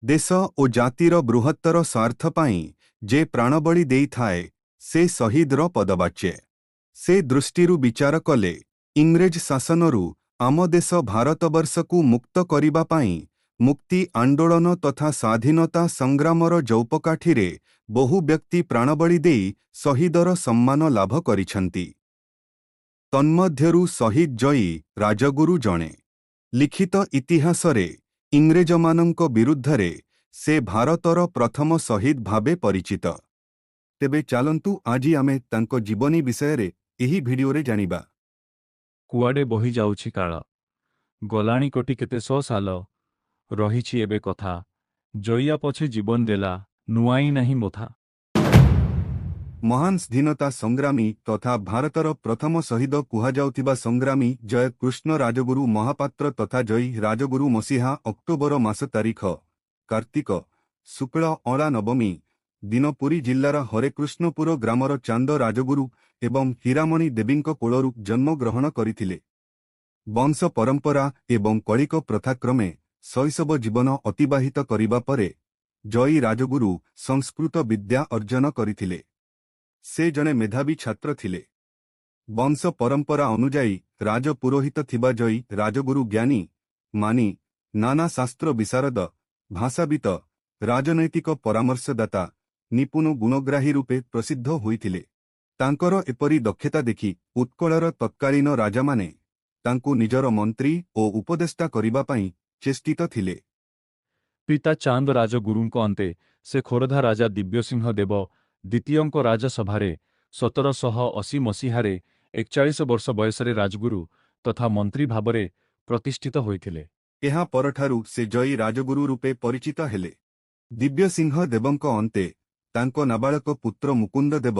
ଦେଶ ଓ ଜାତିର ବୃହତ୍ତର ସ୍ୱାର୍ଥ ପାଇଁ ଯେ ପ୍ରାଣବଳି ଦେଇଥାଏ, ସେ ଶହୀଦର ପଦବାଚ୍ୟ। ସେ ଦୃଷ୍ଟିରୁ ବିଚାର କଲେ ଇଂରେଜ ଶାସନରୁ ଆମ ଦେଶ ଭାରତବର୍ଷକୁ ମୁକ୍ତ କରିବା ପାଇଁ ମୁକ୍ତି ଆନ୍ଦୋଳନ ତଥା ସ୍ୱାଧୀନତା ସଂଗ୍ରାମର ଯୌପକାଠିରେ ବହୁ ବ୍ୟକ୍ତି ପ୍ରାଣବଳି ଦେଇ ଶହୀଦର ସମ୍ମାନ ଲାଭ କରିଛନ୍ତି। ତନ୍ମଧ୍ୟରୁ ଶହୀଦ ଜୟୀ ରାଜଗୁରୁ ଜଣେ। ଲିଖିତ ଇତିହାସରେ ଇଂରେଜମାନଙ୍କ ବିରୁଦ୍ଧରେ ସେ ଭାରତର ପ୍ରଥମ ଶହୀଦ ଭାବେ ପରିଚିତ। ତେବେ ଚାଲନ୍ତୁ ଆଜି ଆମେ ତାଙ୍କ ଜୀବନୀ ବିଷୟରେ ଏହି ଭିଡିଓରେ ଜାଣିବା। କୁଆଡ଼େ ବହି ଯାଉଛି କାଳ, ଗଲାଣି କଟି କେତେ ଶହ ସାଲ। ରହିଛି ଏବେ କଥା, ଜଇଆ ପଛେ ଜୀବନ ଦେଲା, ନୁଆଇଁ ନାହିଁ ମଥା। ମହାନ ସ୍ୱାଧୀନତା ସଂଗ୍ରାମୀ ତଥା ଭାରତର ପ୍ରଥମ ଶହୀଦ କୁହାଯାଉଥିବା ସଂଗ୍ରାମୀ ଜୟ କୃଷ୍ଣ ରାଜଗୁରୁ ମହାପାତ୍ର ତଥା ଜୟୀ ରାଜଗୁରୁ ମସିହା ଅକ୍ଟୋବର ମାସ ତାରିଖ କାର୍ତ୍ତିକ ଶୁକ୍ଳ ଅଁଳା ନବମୀ ଦିନ ପୁରୀ ଜିଲ୍ଲାର ହରେକୃଷ୍ଣପୁର ଗ୍ରାମର ଚାନ୍ଦ ରାଜଗୁରୁ ଏବଂ ହୀରାମଣି ଦେବୀଙ୍କ କୋଳରୁ ଜନ୍ମଗ୍ରହଣ କରିଥିଲେ। ବଂଶ ପରମ୍ପରା ଏବଂ କଳିକ ପ୍ରଥାକ୍ରମେ ଶୈଶବ ଜୀବନ ଅତିବାହିତ କରିବା ପରେ ଜୟୀ ରାଜଗୁରୁ ସଂସ୍କୃତ ବିଦ୍ୟା ଅର୍ଜନ କରିଥିଲେ। ସେ ଜଣେ ମେଧାବୀ ଛାତ୍ର ଥିଲେ। ବଂଶ ପରମ୍ପରା ଅନୁଯାୟୀ ରାଜପୁରୋହିତ ଥିବା ଜୟୀ ରାଜଗୁରୁ ଜ୍ଞାନୀ, ମାନୀ, ନାନା ଶାସ୍ତ୍ର ବିଶାରଦ, ଭାଷାବିତ, ରାଜନୈତିକ ପରାମର୍ଶଦାତା, ନିପୁଣ ଗୁଣଗ୍ରାହୀ ରୂପେ ପ୍ରସିଦ୍ଧ ହୋଇଥିଲେ। ତାଙ୍କର ଏପରି ଦକ୍ଷତା ଦେଖି ଉତ୍କଳର ତତ୍କାଳୀନ ରାଜାମାନେ ତାଙ୍କୁ ନିଜର ମନ୍ତ୍ରୀ ଓ ଉପଦେଷ୍ଟା କରିବା ପାଇଁ ଚେଷ୍ଟିତ ଥିଲେ। ପିତା ଚାନ୍ଦ ରାଜଗୁରୁଙ୍କ ଅନ୍ତେ ସେ ଖୋରଧା ରାଜା ଦିବ୍ୟସିଂହ ଦେବ ଦ୍ୱିତୀୟଙ୍କ ରାଜସଭାରେ 1780 ମସିହାରେ 41 ବର୍ଷ ବୟସରେ ରାଜଗୁରୁ ତଥା ମନ୍ତ୍ରୀ ଭାବରେ ପ୍ରତିଷ୍ଠିତ ହୋଇଥିଲେ। ଏହା ପରଠାରୁ ସେ ଜୟୀ ରାଜଗୁରୁ ରୂପେ ପରିଚିତ ହେଲେ। ଦିବ୍ୟସିଂହ ଦେବଙ୍କ ଅନ୍ତେ ତାଙ୍କ ନାବାଳକ ପୁତ୍ର ମୁକୁନ୍ଦ ଦେବ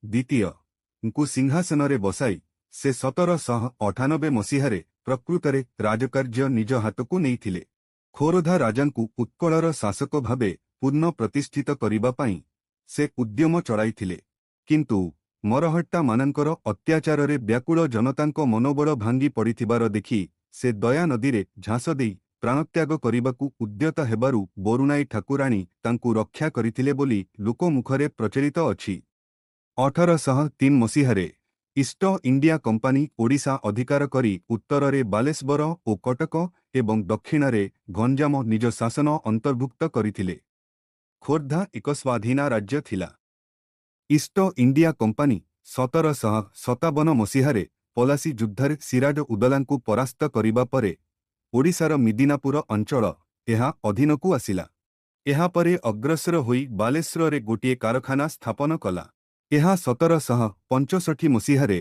ଦ୍ୱିତୀୟ ଙ୍କୁ ସିଂହାସନରେ ବସାଇ ସେ 1798 ମସିହାରେ ପ୍ରକୃତରେ ରାଜକାର୍ଯ୍ୟ ନିଜ ହାତକୁ ନେଇଥିଲେ। ଖୋରଧା ରାଜାଙ୍କୁ ଉତ୍କଳର ଶାସକ ଭାବେ ପୂର୍ଣ୍ଣ ପ୍ରତିଷ୍ଠିତ କରିବା ପାଇଁ ସେ ଉଦ୍ୟମ ଚଳାଇଥିଲେ। କିନ୍ତୁ ମରହଟ୍ଟାମାନଙ୍କର ଅତ୍ୟାଚାରରେ ବ୍ୟାକୁଳ ଜନତାଙ୍କ ମନୋବଳ ଭାଙ୍ଗି ପଡ଼ିଥିବାର ଦେଖି ସେ ଦୟା ନଦୀରେ ଝାସ ଦେଇ ପ୍ରାଣତ୍ୟାଗ କରିବାକୁ ଉଦ୍ୟତ ହେବାରୁ ବରୁଣାଇ ଠାକୁରାଣୀ ତାଙ୍କୁ ରକ୍ଷା କରିଥିଲେ ବୋଲି ଲୋକମୁଖରେ ପ୍ରଚଳିତ ଅଛି। 1803 ମସିହାରେ ଇଷ୍ଟ ଇଣ୍ଡିଆ କମ୍ପାନୀ ଓଡ଼ିଶା ଅଧିକାର କରି ଉତ୍ତରରେ ବାଲେଶ୍ୱର ଓ କଟକ ଏବଂ ଦକ୍ଷିଣରେ ଗଞ୍ଜାମ ନିଜ ଶାସନ ଅନ୍ତର୍ଭୁକ୍ତ କରିଥିଲେ। ଖୋର୍ଦ୍ଧା ଏକ ସ୍ୱାଧୀନା ରାଜ୍ୟ ଥିଲା। ଇଷ୍ଟ ଇଣ୍ଡିଆ କମ୍ପାନୀ 1757 ମସିହାରେ ପଲାସୀ ଯୁଦ୍ଧରେ ସିରାଜ ଉଦଲାଙ୍କୁ ପରାସ୍ତ କରିବା ପରେ ଓଡ଼ିଶାର ମିଦିନାପୁର ଅଞ୍ଚଳ ଏହା ଅଧୀନକୁ ଆସିଲା। ଏହାପରେ ଅଗ୍ରସର ହୋଇ ବାଲେଶ୍ୱରରେ ଗୋଟିଏ କାରଖାନା ସ୍ଥାପନ କଲା। ଏହା 1765 ମସିହାରେ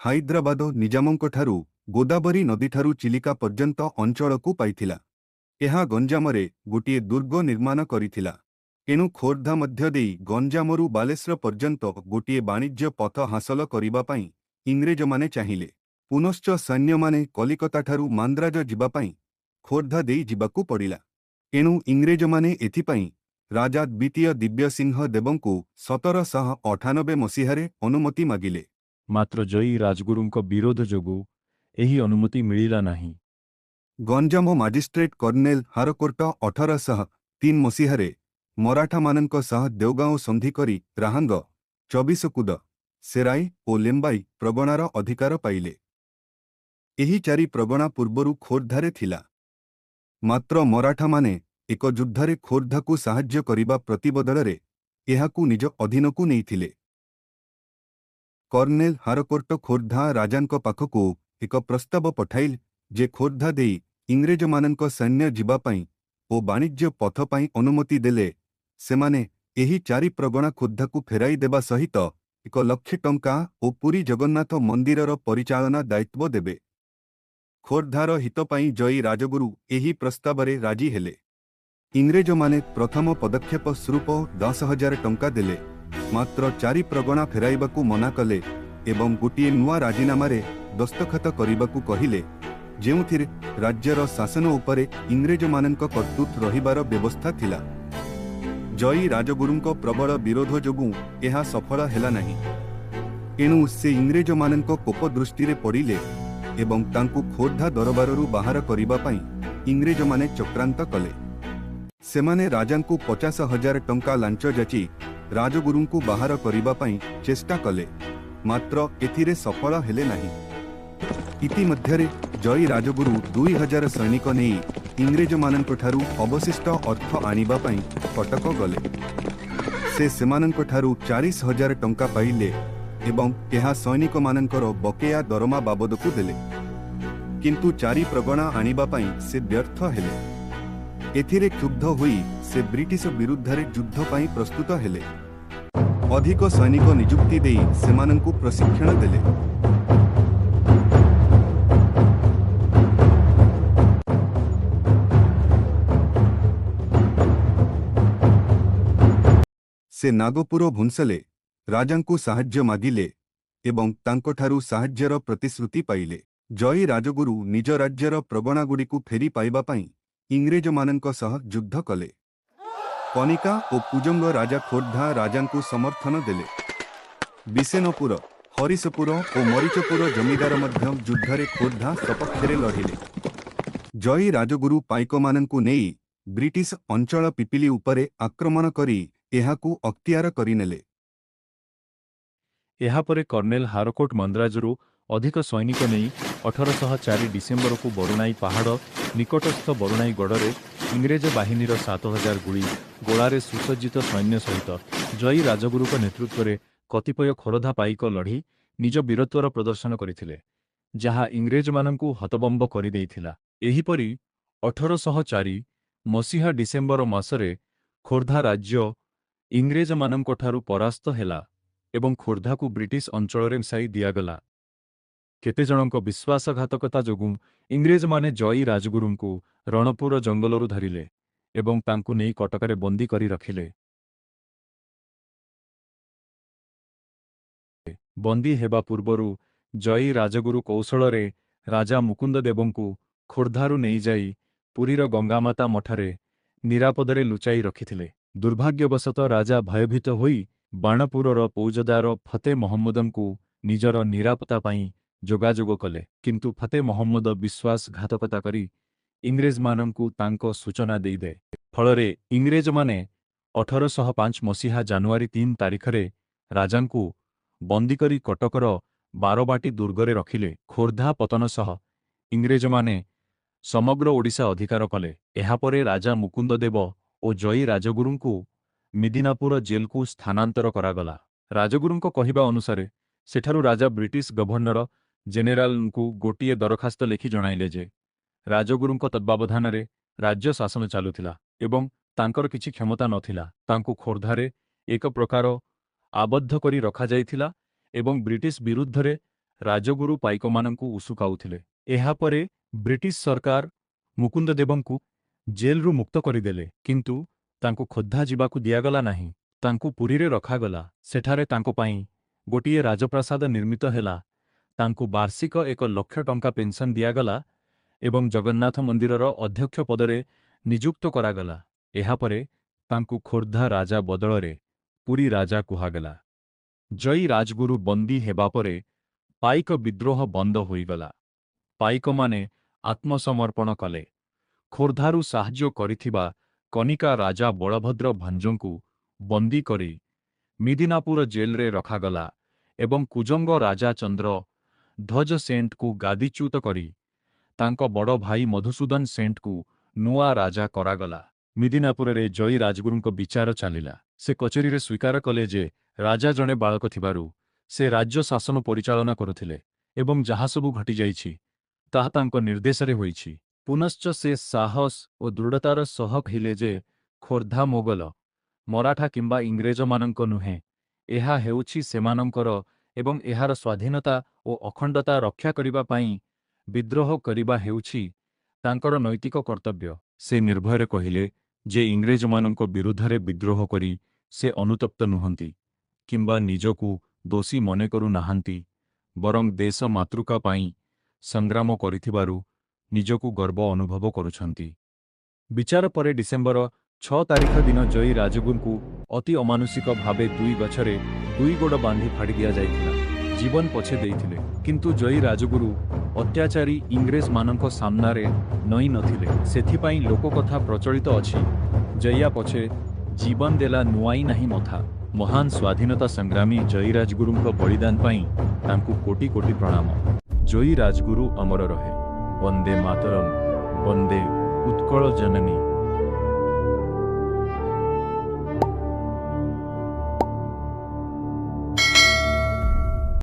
ହାଇଦ୍ରାବାଦ ନିଜାମଙ୍କଠାରୁ ଗୋଦାବରୀ ନଦୀଠାରୁ ଚିଲିକା ପର୍ଯ୍ୟନ୍ତ ଅଞ୍ଚଳକୁ ପାଇଥିଲା। ଏହା ଗଞ୍ଜାମରେ ଗୋଟିଏ ଦୁର୍ଗ ନିର୍ମାଣ କରିଥିଲା। ଏଣୁ ଖୋର୍ଦ୍ଧା ମଧ୍ୟ ଦେଇ ଗଞ୍ଜାମରୁ ବାଲେଶ୍ୱର ପର୍ଯ୍ୟନ୍ତ ଗୋଟିଏ ବାଣିଜ୍ୟ ପଥ ହାସଲ କରିବା ପାଇଁ ଇଂରେଜମାନେ ଚାହିଁଲେ। ପୁନଶ୍ଚ ସୈନ୍ୟମାନେ କଲିକତାଠାରୁ ମାନ୍ଦ୍ରାଜ ଯିବା ପାଇଁ ଖୋର୍ଦ୍ଧା ଦେଇ ଯିବାକୁ ପଡ଼ିଲା। ଏଣୁ ଇଂରେଜମାନେ ଏଥିପାଇଁ ରାଜା ଦ୍ୱିତୀୟ ଦିବ୍ୟସିଂହ ଦେବଙ୍କୁ 1798 ମସିହାରେ ଅନୁମତି ମାଗିଲେ। ମାତ୍ର ଜୟୀ ରାଜଗୁରୁଙ୍କ ବିରୋଧ ଯୋଗୁଁ ଏହି ଅନୁମତି ମିଳିଲା ନାହିଁ। ଗଞ୍ଜାମ ମାଜିଷ୍ଟ୍ରେଟ୍ କର୍ଣ୍ଣେଲ ହାରକୋର୍ଟ 1803 ମସିହାରେ ମରାଠାମାନଙ୍କ ସହ ଦେଓଗାଁଓ ସନ୍ଧି କରି ରାହାଙ୍ଗ, ଚବିଶକୁଦ, ସେରାଇ ଓ ଲେମ୍ବାଇ ପ୍ରଗଣାର ଅଧିକାର ପାଇଲେ। ଏହି ଚାରି ପ୍ରଗଣା ପୂର୍ବରୁ ଖୋର୍ଦ୍ଧାରେ ଥିଲା। ମାତ୍ର ମରାଠାମାନେ ଏକ ଯୁଦ୍ଧରେ ଖୋର୍ଦ୍ଧାକୁ ସାହାଯ୍ୟ କରିବା ପ୍ରତିବଦଳରେ ଏହାକୁ ନିଜ ଅଧୀନକୁ ନେଇଥିଲେ। କର୍ଣ୍ଣେଲ ହାରକୋର୍ଟ ଖୋର୍ଦ୍ଧା ରାଜାଙ୍କ ପାଖକୁ ଏକ ପ୍ରସ୍ତାବ ପଠାଇଲେ ଯେ ଖୋର୍ଦ୍ଧା ଦେଇ ଇଂରେଜମାନଙ୍କ ସୈନ୍ୟ ଯିବା ପାଇଁ ଓ ବାଣିଜ୍ୟ ପଥ ପାଇଁ ଅନୁମତି ଦେଲେ ସେମାନେ ଏହି ଚାରି ପ୍ରଗଣା ଖୋର୍ଦ୍ଧାକୁ ଫେରାଇ ଦେବା ସହିତ 1 ଲକ୍ଷ ଟଙ୍କା ଓ ପୁରୀ ଜଗନ୍ନାଥ ମନ୍ଦିରର ପରିଚାଳନା ଦାୟିତ୍ୱ ଦେବେ। ଖୋର୍ଦ୍ଧାର ହିତ ପାଇଁ ଜୟୀ ରାଜଗୁରୁ ଏହି ପ୍ରସ୍ତାବରେ ରାଜି ହେଲେ। ଇଂରେଜମାନେ ପ୍ରଥମ ପଦକ୍ଷେପ ସ୍ୱରୂପ 10,000 ଟଙ୍କା ଦେଲେ, ମାତ୍ର ଚାରି ପ୍ରଗଣା ଫେରାଇବାକୁ ମନା କଲେ ଏବଂ ଗୋଟିଏ ନୂଆ ରାଜିନାମାରେ ଦସ୍ତଖତ କରିବାକୁ କହିଲେ, ଯେଉଁଥିରେ ରାଜ୍ୟର ଶାସନ ଉପରେ ଇଂରେଜମାନଙ୍କ କର୍ତ୍ତୃତ୍ୱ ରହିବାର ବ୍ୟବସ୍ଥା ଥିଲା। ଜୟୀ ରାଜଗୁରୁଙ୍କ ପ୍ରବଳ ବିରୋଧ ଯୋଗୁଁ ଏହା ସଫଳ ହେଲା ନାହିଁ। ଏଣୁ ସେ ଇଂରେଜମାନଙ୍କ କୋପ ଦୃଷ୍ଟିରେ ପଡ଼ିଲେ ଏବଂ ତାଙ୍କୁ ଖୋର୍ଦ୍ଧା ଦରବାରରୁ ବାହାର କରିବା ପାଇଁ ଇଂରେଜମାନେ ଚକ୍ରାନ୍ତ କଲେ। ସେମାନେ ରାଜାଙ୍କୁ 50,000 ଟଙ୍କା ଲାଞ୍ଚ ଯାଚି ରାଜଗୁରୁଙ୍କୁ ବାହାର କରିବା ପାଇଁ ଚେଷ୍ଟା କଲେ। ମାତ୍ର ଏଥିରେ ସଫଳ ହେଲେ ନାହିଁ। ଇତିମଧ୍ୟରେ ଜୟୀ ରାଜଗୁରୁ 2000 ସୈନିକ ନେଇ ଇଂରେଜମାନଙ୍କଠାରୁ ଅବଶିଷ୍ଟ ଅର୍ଥ ଆଣିବା ପାଇଁ କଟକ ଗଲେ। ସେ ସେମାନଙ୍କଠାରୁ 40,000 ଟଙ୍କା ପାଇଲେ ଏବଂ ଏହା ସୈନିକମାନଙ୍କର ବକେୟା ଦରମା ବାବଦକୁ ଦେଲେ। କିନ୍ତୁ ଚାରି ପ୍ରଗଣା ଆଣିବା ପାଇଁ ସେ ବ୍ୟର୍ଥ ହେଲେ। ଏଥିରେ କ୍ଷୁବ୍ଧ ହୋଇ ସେ ବ୍ରିଟିଶ ବିରୁଦ୍ଧରେ ଯୁଦ୍ଧ ପାଇଁ ପ୍ରସ୍ତୁତ ହେଲେ। ଅଧିକ ସୈନିକ ନିଯୁକ୍ତି ଦେଇ ସେମାନଙ୍କୁ ପ୍ରଶିକ୍ଷଣ ଦେଲେ। ସେ ନାଗପୁର ଭୋନ୍ସଲେ ରାଜାଙ୍କୁ ସାହାଯ୍ୟ ମାଗିଲେ ଏବଂ ତାଙ୍କଠାରୁ ସାହାଯ୍ୟର ପ୍ରତିଶ୍ରୁତି ପାଇଲେ। ଜୟୀ ରାଜଗୁରୁ ନିଜ ରାଜ୍ୟର ପ୍ରଗଣାଗୁଡ଼ିକୁ ଫେରି ପାଇବା ପାଇଁ ଇଂରେଜମାନଙ୍କ ସହ ଯୁଦ୍ଧ କଲେ। କନିକା ଓ କୁଜଙ୍ଗ ରାଜା ଖୋର୍ଦ୍ଧା ରାଜାଙ୍କୁ ସମର୍ଥନ ଦେଲେ। ବିଶେନପୁର, ହରିଶପୁର ଓ ମରିଚପୁର ଜମିଦାର ମଧ୍ୟ ଯୁଦ୍ଧରେ ଖୋର୍ଦ୍ଧା ସପକ୍ଷରେ ଲଢ଼ିଲେ। ଜୟୀ ରାଜଗୁରୁ ପାଇକମାନଙ୍କୁ ନେଇ ବ୍ରିଟିଶ ଅଞ୍ଚଳ ପିପିଲି ଉପରେ ଆକ୍ରମଣ କରି ଏହାକୁ ଅକ୍ତିଆର କରିନେଲେ। ଏହାପରେ କର୍ଣ୍ଣେଲ ହାରକୋଟ ମନ୍ଦ୍ରାଜରୁ ଅଧିକ ସୈନିକ ନେଇ 1804 ଡିସେମ୍ବରକୁ ବରୁଣାଇ ପାହାଡ଼ ନିକଟସ୍ଥ ବରୁଣାଇ ଗଡ଼ରେ ଇଂରେଜ ବାହିନୀର 7000 ଗୁଳି ଗୋଳାରେ ସୁସଜ୍ଜିତ ସୈନ୍ୟ ସହିତ ଜୟୀ ରାଜଗୁରୁଙ୍କ ନେତୃତ୍ୱରେ କତିପୟ ଖୋରଧା ପାଇକ ଲଢ଼ି ନିଜ ବୀରତ୍ୱର ପ୍ରଦର୍ଶନ କରିଥିଲେ, ଯାହା ଇଂରେଜମାନଙ୍କୁ ହତବମ୍ବ କରିଦେଇଥିଲା। ଏହିପରି 1804 ମସିହା ଡିସେମ୍ବର ମାସରେ ଖୋର୍ଦ୍ଧା ରାଜ୍ୟ ଇଂରେଜମାନଙ୍କଠାରୁ ପରାସ୍ତ ହେଲା ଏବଂ ଖୋର୍ଦ୍ଧାକୁ ବ୍ରିଟିଶ ଅଞ୍ଚଳରେ ମିଶାଇ ଦିଆଗଲା। କେତେଜଣଙ୍କ ବିଶ୍ୱାସଘାତକତା ଯୋଗୁଁ ଇଂରେଜମାନେ ଜୟୀ ରାଜଗୁରୁଙ୍କୁ ରଣପୁର ଜଙ୍ଗଲରୁ ଧରିଲେ ଏବଂ ତାଙ୍କୁ ନେଇ କଟକରେ ବନ୍ଦୀ କରି ରଖିଲେ। ବନ୍ଦୀ ହେବା ପୂର୍ବରୁ ଜୟୀ ରାଜଗୁରୁ କୌଶଳରେ ରାଜା ମୁକୁନ୍ଦଦେବଙ୍କୁ ଖୋର୍ଦ୍ଧାରୁ ନେଇଯାଇ ପୁରୀର ଗଙ୍ଗାମାତା ମଠରେ ନିରାପଦରେ ଲୁଚାଇ ରଖିଥିଲେ। ଦୁର୍ଭାଗ୍ୟବଶତଃ ରାଜା ଭୟଭୀତ ହୋଇ ବାଣପୁରର ଫୌଜଦାର ଫତେ ମହମ୍ମଦଙ୍କୁ ନିଜର ନିରାପତ୍ତା ପାଇଁ ଯୋଗାଯୋଗ କଲେ। କିନ୍ତୁ ଫତେ ମହମ୍ମଦ ବିଶ୍ୱାସଘାତକତା କରି ଇଂରେଜମାନଙ୍କୁ ତାଙ୍କ ସୂଚନା ଦେଇଦେଲେ। ଫଳରେ ଇଂରେଜମାନେ 1805 ମସିହା ଜାନୁଆରୀ 3 ତାରିଖରେ ରାଜାଙ୍କୁ ବନ୍ଦୀ କରି କଟକର ବାରବାଟୀ ଦୁର୍ଗରେ ରଖିଲେ। ଖୋର୍ଦ୍ଧା ପତନ ସହ ଇଂରେଜମାନେ ସମଗ୍ର ଓଡ଼ିଶା ଅଧିକାର କଲେ। ଏହାପରେ ରାଜା ମୁକୁନ୍ଦଦେବ ଓ ଜୟୀ ରାଜଗୁରୁଙ୍କୁ ମିଦିନାପୁର ଜେଲକୁ ସ୍ଥାନାନ୍ତର କରାଗଲା। ରାଜଗୁରୁଙ୍କ କହିବା ଅନୁସାରେ ସେଠାରୁ ରାଜା ବ୍ରିଟିଶ ଗଭର୍ଣ୍ଣର ଜେନେରାଲଙ୍କୁ ଗୋଟିଏ ଦରଖାସ୍ତ ଲେଖି ଜଣାଇଲେ ଯେ ରାଜଗୁରୁଙ୍କ ତତ୍ତ୍ୱାବଧାନରେ ରାଜ୍ୟ ଶାସନ ଚାଲୁଥିଲା ଏବଂ ତାଙ୍କର କିଛି କ୍ଷମତା ନଥିଲା। ତାଙ୍କୁ ଖୋର୍ଦ୍ଧାରେ ଏକ ପ୍ରକାର ଆବଦ୍ଧ କରି ରଖାଯାଇଥିଲା ଏବଂ ବ୍ରିଟିଶ ବିରୁଦ୍ଧରେ ରାଜଗୁରୁ ପାଇକମାନଙ୍କୁ ଉସୁକାଉଥିଲେ। ଏହାପରେ ବ୍ରିଟିଶ ସରକାର ମୁକୁନ୍ଦଦେବଙ୍କୁ ଜେଲରୁ ମୁକ୍ତ କରିଦେଲେ, କିନ୍ତୁ ତାଙ୍କୁ ଖୋର୍ଦ୍ଧା ଯିବାକୁ ଦିଆଗଲା ନାହିଁ। ତାଙ୍କୁ ପୁରୀରେ ରଖାଗଲା। ସେଠାରେ ତାଙ୍କ ପାଇଁ ଗୋଟିଏ ରାଜପ୍ରାସାଦ ନିର୍ମିତ ହେଲା। ତାଙ୍କୁ ବାର୍ଷିକ 1 ଲକ୍ଷ ଟଙ୍କା ପେନ୍ସନ୍ ଦିଆଗଲା ଏବଂ ଜଗନ୍ନାଥ ମନ୍ଦିରର ଅଧ୍ୟକ୍ଷ ପଦରେ ନିଯୁକ୍ତ କରାଗଲା। ଏହାପରେ ତାଙ୍କୁ ଖୋର୍ଦ୍ଧା ରାଜା ବଦଳରେ ପୁରୀ ରାଜା କୁହାଗଲା। ଜୟୀ ରାଜଗୁରୁ ବନ୍ଦୀ ହେବା ପରେ ପାଇକ ବିଦ୍ରୋହ ବନ୍ଦ ହୋଇଗଲା। ପାଇକମାନେ ଆତ୍ମସମର୍ପଣ କଲେ। ଖୋର୍ଦ୍ଧାରୁ ସାହାଯ୍ୟ କରିଥିବା କନିକା ରାଜା ବଳଭଦ୍ର ଭଞ୍ଜଙ୍କୁ ବନ୍ଦୀ କରି ମିଦିନାପୁର ଜେଲରେ ରଖାଗଲା ଏବଂ କୁଜଙ୍ଗ ରାଜା ଚନ୍ଦ୍ର ଧ୍ୱଜ ସେଣ୍ଟକୁ ଗାଦିଚ୍ୟୁତ କରି ତାଙ୍କ ବଡ଼ ଭାଇ ମଧୁସୂଦନ ସେଣ୍ଟକୁ ନୂଆ ରାଜା କରାଗଲା। ମିଦିନାପୁରରେ ଜୟୀ ରାଜଗୁରୁଙ୍କ ବିଚାର ଚାଲିଲା। ସେ କଚେରୀରେ ସ୍ୱୀକାର କଲେ ଯେ ରାଜା ଜଣେ ବାଳକ ଥିବାରୁ ସେ ରାଜ୍ୟ ଶାସନ ପରିଚାଳନା କରୁଥିଲେ ଏବଂ ଯାହାସବୁ ଘଟିଯାଇଛି ତାହା ତାଙ୍କ ନିର୍ଦ୍ଦେଶରେ ହୋଇଛି। ପୁନଶ୍ଚ ସେ ସାହସ ଓ ଦୃଢ଼ତାର ସହ କହିଲେ ଯେ ଖୋର୍ଦ୍ଧା ମୋଗଲ, ମରାଠା କିମ୍ବା ଇଂରେଜମାନଙ୍କ ନୁହେଁ, ଏହା ହେଉଛି ସେମାନଙ୍କର ଏବଂ ଏହାର ସ୍ୱାଧୀନତା ଓ ଅଖଣ୍ଡତା ରକ୍ଷା କରିବା ପାଇଁ ବିଦ୍ରୋହ କରିବା ହେଉଛି ତାଙ୍କର ନୈତିକ କର୍ତ୍ତବ୍ୟ। ସେ ନିର୍ଭୟରେ କହିଲେ ଯେ ଇଂରେଜମାନଙ୍କ ବିରୁଦ୍ଧରେ ବିଦ୍ରୋହ କରି ସେ ଅନୁତପ୍ତ ନୁହନ୍ତି କିମ୍ବା ନିଜକୁ ଦୋଷୀ ମନେ କରୁ ନାହାନ୍ତି, ବରଂ ଦେଶ ମାତୃକା ପାଇଁ ସଂଗ୍ରାମ କରିଥିବାରୁ ନିଜକୁ ଗର୍ବ ଅନୁଭବ କରୁଛନ୍ତି। ବିଚାର ପରେ ଡିସେମ୍ବର 6 ତାରିଖ ଦିନ ଜୟୀ ରାଜଗୁରୁଙ୍କୁ ଅତି ଅମାନୁଷିକ ଭାବେ ଦୁଇ ଗଛରେ ଦୁଇ ଗୋଡ଼ ବାନ୍ଧି ଫାଡ଼ି ଦିଆଯାଇଥିଲା। ଜୀବନ ପଛେ ଦେଇଥିଲେ, କିନ୍ତୁ ଜୟୀ ରାଜଗୁରୁ ଅତ୍ୟାଚାରୀ ଇଂରେଜମାନଙ୍କ ସାମ୍ନାରେ ନଇଁ ନଥିଲେ। ସେଥିପାଇଁ ଲୋକକଥା ପ୍ରଚଳିତ ଅଛି ଜୟା ପଛେ ଜୀବନ ଦେଲା ନୁଆଇ ନାହିଁ ମଥା। ମହାନ ସ୍ୱାଧୀନତା ସଂଗ୍ରାମୀ ଜୟୀ ରାଜଗୁରୁଙ୍କ ବଳିଦାନ ପାଇଁ ତାଙ୍କୁ କୋଟି କୋଟି ପ୍ରଣାମ। ଜୟୀ ରାଜଗୁରୁ ଅମର ରହେ। ବନ୍ଦେ ମାତରମ୍, ବନ୍ଦେ ଉତ୍କଳ ଜନନୀ।